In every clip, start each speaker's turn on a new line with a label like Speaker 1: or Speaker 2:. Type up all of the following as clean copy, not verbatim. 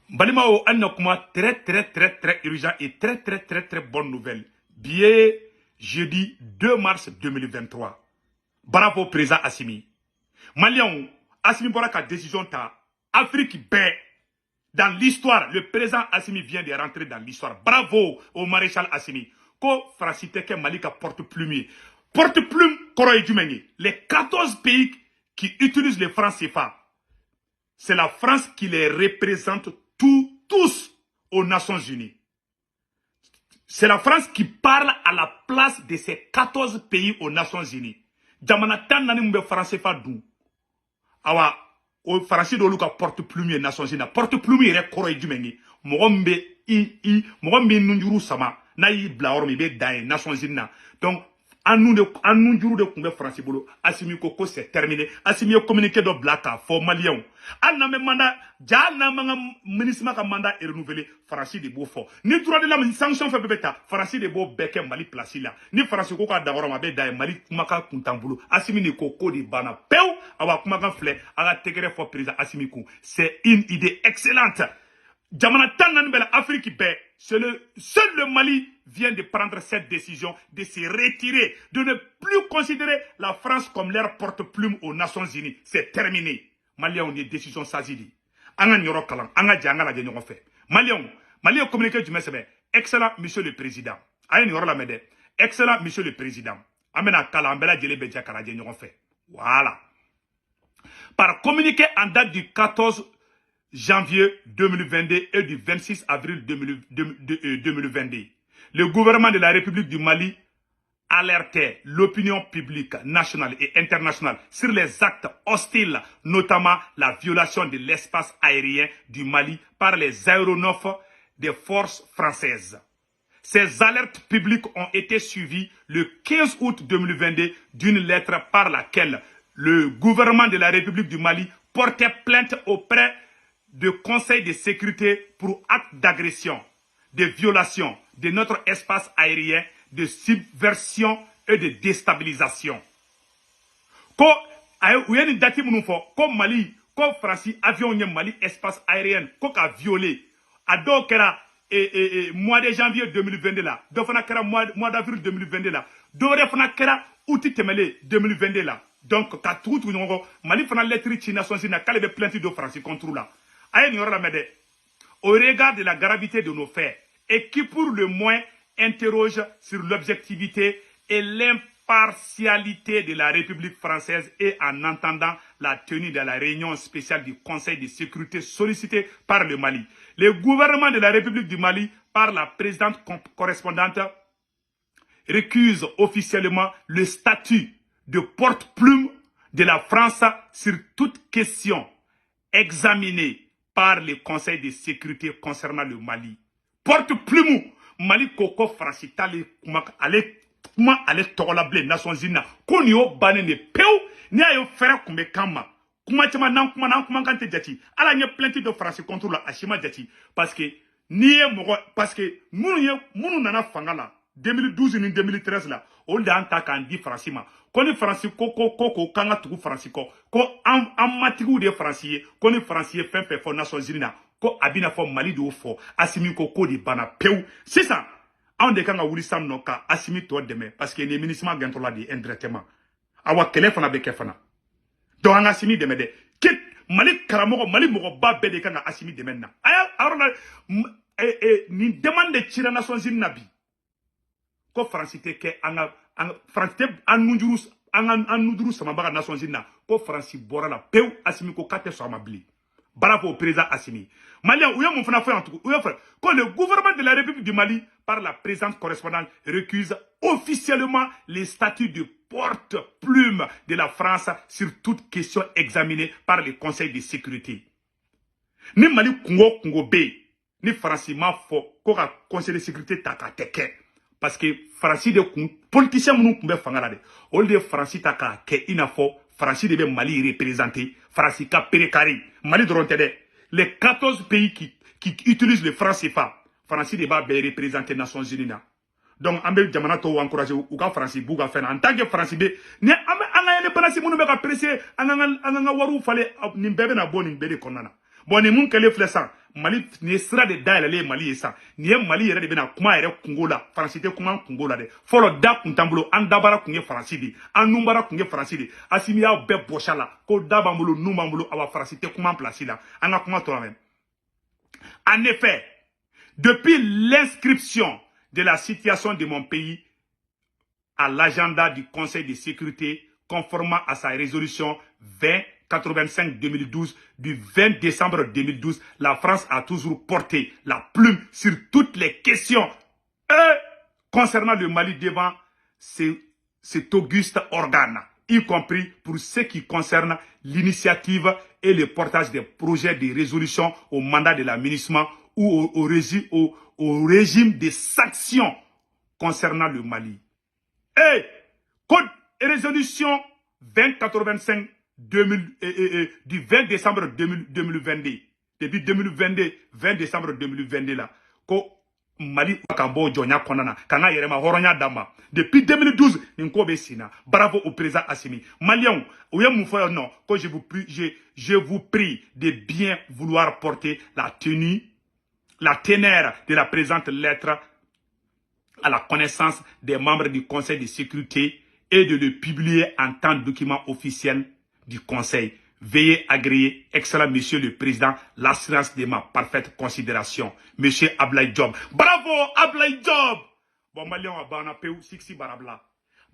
Speaker 1: Balimaw, an na kuma très très très très urgent et très très très très bonne nouvelle. Bi ye jeudi 2 mars 2023. Bravo président Assimi. Maliens, Assimi bɔra ka décision ta Afrique bɛɛ. Dans l'histoire, le président Assimi vient de rentrer dans l'histoire. Bravo au maréchal Assimi. Ko Faransi tɛ kɛ Mali ka porte-plume ye. Porte-plume kɔrɔ ye jumɛn ye? Les 14 pays qui utilisent le franc CFA, c'est la France qui les représente tous aux Nations Unies. C'est la France qui parle à la place de ces 14 pays aux Nations Unies. Jamana 14 mun bɛ franc CFA dun. Awa, o Faransi d'olu ka porte-plume ye Nations Unies na. Porte-plume yɛrɛ kɔrɔ ye jumɛn ye? Mɔgɔ min bɛ i mɔgɔ min bɛ nunjuru sama, n'a y'i bila yɔrɔ min, i bɛ dan ye Nations Unies na. Donc an nun de, an nunjuru de tun bɛ Faransi bolo. Assimi ko ko c'est terminé. Assimi ye communiqué dɔ bila k'a fɔ Maliyɛnw, hali n'an bɛ mandat ja, hali n'an m'an ka MINUSMA ka mandat renouveler, Faransi de b'o fɔ. Ni droit de l'homme sanction fɛn fɛn bɛ ta, Faransi de b'o bɛɛ kɛ Mali place la. Ni Faransi ko k'a dan yɔrɔ ma, a bɛ dan yen. Mali kumakan kun t'an bolo. Assimi de ko ko de banna pewu. Awa, kumakan filɛ, a ka tɛgɛrɛ fɔ président Assimi kun. C'est une idée excellente. Jamana 14 bɛɛ la, Afrique bɛɛ, c'est le seul, le Mali vient de prendre cette décision de se retirer, de ne plus considérer la France comme leur porte-plume aux Nations Unies. C'est terminé. Maliens ye décision sage di. An ka nin yɔrɔ kalan, an ka jɛ, an ka lajɛ ɲɔgɔn fɛ. Maliens, Mali ye communiqué jumɛn sɛbɛn? Excellent monsieur le président. A ye nin yɔrɔ lamɛn dɛ. Excellent monsieur le président. An bɛna kalan, an bɛɛ lajɛlen bɛ jɛ ka lajɛ ɲɔgɔn fɛ. Voilà. Par communiqué en date du 14 janvier 2022 et du 26 avril 2022, le gouvernement de la République du Mali alertait l'opinion publique nationale et internationale sur les actes hostiles, notamment la violation de l'espace aérien du Mali par les aéronefs des forces françaises. Ces alertes publiques ont été suivies le 15 août 2022 d'une lettre par laquelle le gouvernement de la République du Mali portait plainte auprès du Conseil de sécurité pour actes d'agression, de violation de notre espace aérien, de subversion et de déstabilisation. Ko u ye nin date minnu fɔ, ko Mali, ko Faransi avion ye Mali espace aérien ko ka violer, a dɔw kɛra mois de janvier 2022 la, dɔ fana kɛra mois d'avril 2022 la, dɔ wɛrɛ fana kɛra août tɛmɛlen 2022 la. Donc ka tugu tugu ɲɔgɔn kɔ, Mali fana lettre ci Nations Unies na k'ale bɛ plainte don Faransi contre la. A ye nin yɔrɔ lamɛn dɛ. Au regard de la gravité de nos faits et qui pour le moins interroge sur l'objectivité et l'impartialité de la République française et en attendant la tenue de la réunion spéciale du Conseil de sécurité sollicitée par le Mali, le gouvernement de la République du Mali, par la présente correspondante, récuse officiellement le statut de porte-plume de la France sur toute question examinée par le Conseil de sécurité concernant le Mali. Porte-plume, Mali ko ko Faransi t'ale kuma, ale kuma ale tɔgɔ la bilen Nations Unies na, ko nin y'o bannen de pewu. N'i y'a ye fɛrɛ kun bɛ kan ma kuma caman, n'an kuma, n'an kumakan tɛ jate. Ala ye plainte dɔ Faransi contre la, a si ma jate, parce que n'i ye mɔgɔ, parce que minnu ye, minnu nana fanga la 2012 ni 2013 la, olu de y'an ta k'an di Faransi ma, ko ni Faransi ko ko ko ko k'an ka tugu Faransi kɔ, ko an matigiw de ye Faransi ye, ko ni Faransi ye fɛn fɛn fɔ Nations Unies na, ko a bɛna fɔ Mali de y'o fɔ. Assimi ko k'o de banna pewu. Sisan anw de kan ka wuli sisan nɔ ka Assimi tɔ dɛmɛ, parce que nin ye MINUSMA gɛntɔla de ye indirectement. Awa, kɛlɛ fana bɛ kɛ fana. Donc an ka Assimi dɛmɛ dɛ. Ke Mali karamɔgɔ, Mali mɔgɔba bɛɛ de kan ka Assimi dɛmɛ nin na. A y'a a yɔrɔ la, nin demande de cira Nations Unies na bi, ko Faransi tɛ kɛ an ka an Faransi tɛ an nujuru, an ka an nujuru samabaga Nations Unies na, ko Faransi bɔra la pewu. Assimi ko k'a tɛ sɔn a ma bilen. Bravo au président Assimi. Malien, u ye mun fana fɔ yan tugun? U ye fɔ ko le gouvernement de la République du Mali, par la présente correspondante, récuse officiellement les statuts de porte-plume de la France sur toute question examinée par le Conseil de sécurité. Ni Mali kungo kungo bɛ yen, ni Faransi m'a fɔ ko ka Conseil de sécurité ta k'a tɛ kɛ, parce que Faransi de kun, politicien minnu tun bɛ fanga la dɛ, olu de ye Faransi ta k'a kɛ i n'a fɔ Faransi de bɛ Mali représenter, Faransi ka pré carré. Mali dɔrɔn tɛ dɛ, les 14 pays qui utilisent le franc CFA, Faransi de b'a bɛɛ représenter Nations Unies na. Donc an bɛ jamana tɔw encourager u ka Faransi b'u ka fɛn na. En tant que Faransi bɛ ni an bɛ an ka indépendance minnu bɛ ka presser, an ka wariw falen, nin bɛɛ bɛna bɔ nin bɛɛ de kɔnɔna na. Bon, nin mun kɛlen filɛ sisan, Mali nin ye sira de dayɛlɛlen ye Mali ye sisan. Nin ye Mali yɛrɛ de bɛna kuma yɛrɛ kungo la. Faransi tɛ kuma kungo la dɛ. Fɔlɔ da kun t'an bolo, an dabara kun ye Faransi de, an nunbara kun ye Faransi de. Assimi y'aw bɛɛ bɔsi a la ko da b'an bolo, nun b'an bolo, awa Faransi tɛ kuma place la. An ka kuma tɔ lamɛn. En effet, depuis l'inscription de la situation de mon pays à l'agenda du Conseil de sécurité, conformément à sa résolution 2085-2012 du 20 décembre 2012, la France a toujours porté la plume sur toutes les questions concernant le Mali devant cet auguste organe, y compris pour ce qui concerne l'initiative et le portage des projets de résolution au mandat de la MINUSMA ou au régime de sanctions concernant le Mali. Et code résolution 2085 2000, du 20 décembre 2022. Depuis 2022, 20 décembre 2022 là, ko Mali ka bɔ jɔnya kɔnɔna na k'an ka yɛrɛma hɔrɔnya d'an ma. Depuis 2012, nin ko bɛ sen na. Bravo au président Assimi. Maliens, u ye mun fɔ yan nɔ? Ko je vous prie de bien vouloir porter la tenue, la teneur de la présente lettre à la connaissance des membres du Conseil de sécurité et de le publier en tant que document officiel du Conseil. Veuillez agréer, excellent Monsieur le Président, l'assurance de ma parfaite considération. Monsieur Ablaye Diop. Bravo, Ablaye Diop! Bon, Maliens, a banna pewu, siksi barabla.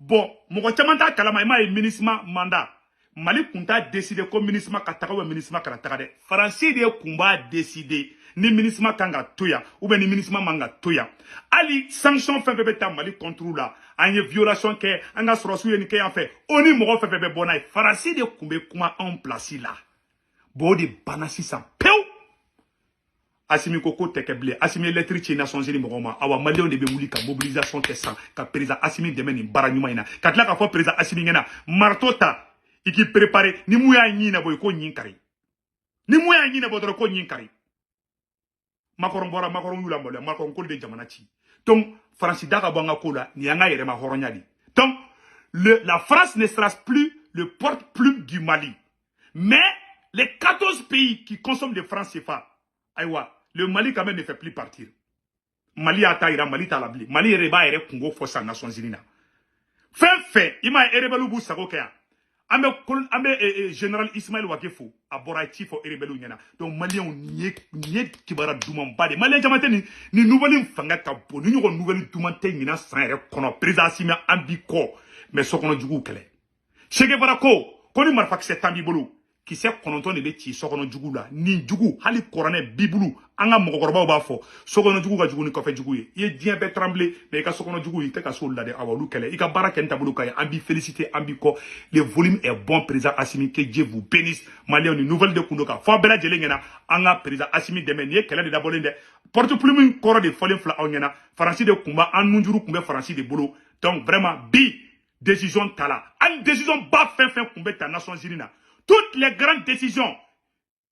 Speaker 1: Bon, mɔgɔ caman t'a kalama, i m'a ye MINUSMA mandat. Mali kun t'a décider ko MINUSMA ka taga ou MINUSMA kana taga dɛ. Faransi de kun b'a décider ni MINUSMA kan ka to yan ou bien ni MINUSMA man ka to yan. Hali sanction fɛn fɛn bɛ ta Mali contre la, an ye violation kɛ, an ka sɔrɔsiw ye nin kɛ yan fɛ, o ni mɔgɔ fɛn fɛn bɛ bɔ n'a ye, Faransi de kun bɛ kuma anw place la. Bon, o de banna sisan pewu. Assimi ko ko tɛ kɛ bilen. Assimi ye lettre ci Nations Unies mɔgɔw ma. Awa Maliyɛnw de bɛ wuli ka mobilisation kɛ sisan ka président Assimi dɛmɛ nin baara ɲuman in na. Ka tila k'a fɔ président Assimi ɲɛna, marteau ta, i k'i préparer, ni mun y'a ɲin bɔ, i ko ɲin kari. Ni mun y'a ɲin bɔ dɔrɔn, ko ɲin kari. Macron bɔra, Macron y'u lamaloya, Macron k'olu de jamana ci. Donc Faransi da ka bɔ an ka ko la, nin y'an ka yɛrɛma hɔrɔnya de. Donc la France ne sera plus le porte-plume du Mali. Mais les 14 pays qui consomment des francs CFA, ayiwa, le Mali quand même ne fait plus partir. Mali y'a ta yira, Mali t'a la bilen. Mali yɛrɛ b'a yɛrɛ kungo fɔ sa Nations Unies na. Fɛn fɛn, i m'a ye rebelle b'u sago kɛ yan. An bɛ général Ismaël Wagué fo, a bɔra a ye ci fɔ rebelle ɲɛna. Donc Maliyɛnw, nin ye kibaruya dumanba de ye. Maliyɛn caman tɛ nin nouvelle in fanga ka bon. Ni ɲɔgɔn nouvelle duman tɛ ɲinan san yɛrɛ kɔnɔ. Président Assimi, an b'i kɔ, mais sokɔnɔ juguw kɛlɛ. Che Guevara ko ni marifakisɛ 10 b'i bolo, kisɛ 9 de bɛ ci sokɔnɔ jugu la. Nin jugu, hali kuranɛ, bibulu, an ka mɔgɔkɔrɔbaw b'a fɔ, sokɔnɔ jugu ka jugu ni kɔfɛ jugu ye. I ye diɲɛ bɛɛ tremble, mais i ka sokɔnɔ jugu, i tɛ ka s'olu la dɛ. Awa, olu kɛlɛ, i ka baara kɛ ni taabolo ka ɲi. An b'i féliciter, an b'i kɔ. Le volume est bon, président Assimi, que Dieu vous bénisse. Maliyɛnw, ni nouvelle de kun don ka fɔ aw bɛɛ lajɛlen ɲɛna, an ka président Assimi dɛmɛ. Nin ye kɛlɛ de dabɔlen dɛ. Porte plume kɔrɔ de fɔlen filɛ aw ɲɛna. Faransi de kun b'a, an nunjuru kun bɛ Faransi de bolo. Donc vraiment, bi décision ta la, hali décision ba fɛn fɛn kun bɛ ta Nations Unies na, toutes les grandes décisions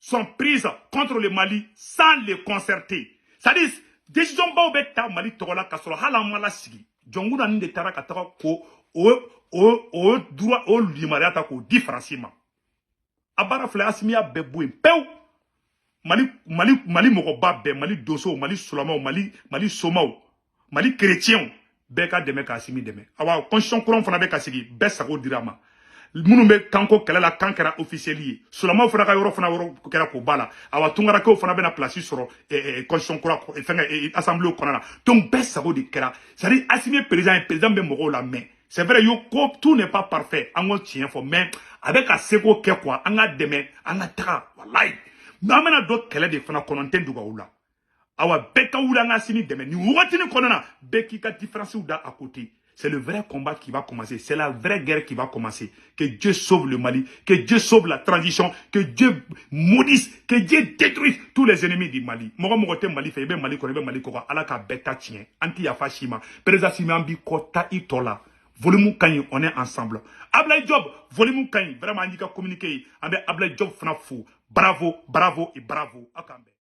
Speaker 1: sont prises contre le Mali sans le concerter. C'est-à-dire, décision baw bɛ ta Mali tɔgɔ la k'a sɔrɔ hali an ma lasigi. Jɔnkuna nin de taara ka taga ko o droit, o limaniya ta k'o di Faransi ma. A baara filɛ, Assimi y'a bɛɛ bɔ yen pewu. Mali mɔgɔba bɛɛ, Mali donsow, Mali sulamaw, Mali somaw, Mali chrétiens, bɛɛ ka dɛmɛ ka Assimi dɛmɛ. Awa, constitution kura fana bɛ ka sigi, bɛɛ sago dira a ma. Minnu bɛ kanko kɛlɛ la, kan kɛra officiel ye. Sulamaw fana ka yɔrɔ fana yɔrɔ kɛra k'o ba la. Awa, tunkarakɛw fana bɛna place sɔrɔ constitution kura fɛnkɛ assemblée kɔnɔna na. Donc bɛɛ sago de kɛra. C'est à dire, Assimi ye président ye, président bɛ mɔgɔw la mɛn. C'est vrai yo, ko tout n'est pas parfait, an ko tiɲɛ fɔ, mais a bɛ ka seko kɛ quoi. An ka dɛmɛ, an ka taga, walayi an bɛna don kɛlɛ de fana kɔnɔ, n tɛ dogo aw la. Awa, bɛɛ ka wuli, an ka Assimi dɛmɛ nin wagatinin kɔnɔna na. Bɛɛ k'i ka différence da à côté. C'est le vrai combat qui va commencer. C'est la vraie guerre qui va commencer. Que Dieu sauve le Mali, que Dieu sauve la transition, que Dieu maudisse, que Dieu détruise tous les ennemis du Mali. Mɔgɔ mɔgɔ tɛ Mali fɛ, i bɛ Mali kɔnɔ, i bɛ Mali kɔ, Ala ka bɛɛ ta tiɲɛ. An tɛ yafa si ma. Président Assimi, an b'i kɔ, ta i tɔ la. Volume ka ɲi, on est ensemble. Ablaye Diop, volume ka ɲi. Vraiment, an y'i ka communiqué ye. An bɛ Ablaye Diop fana fo. Bravo, bravo et bravo. Aw k'an bɛn.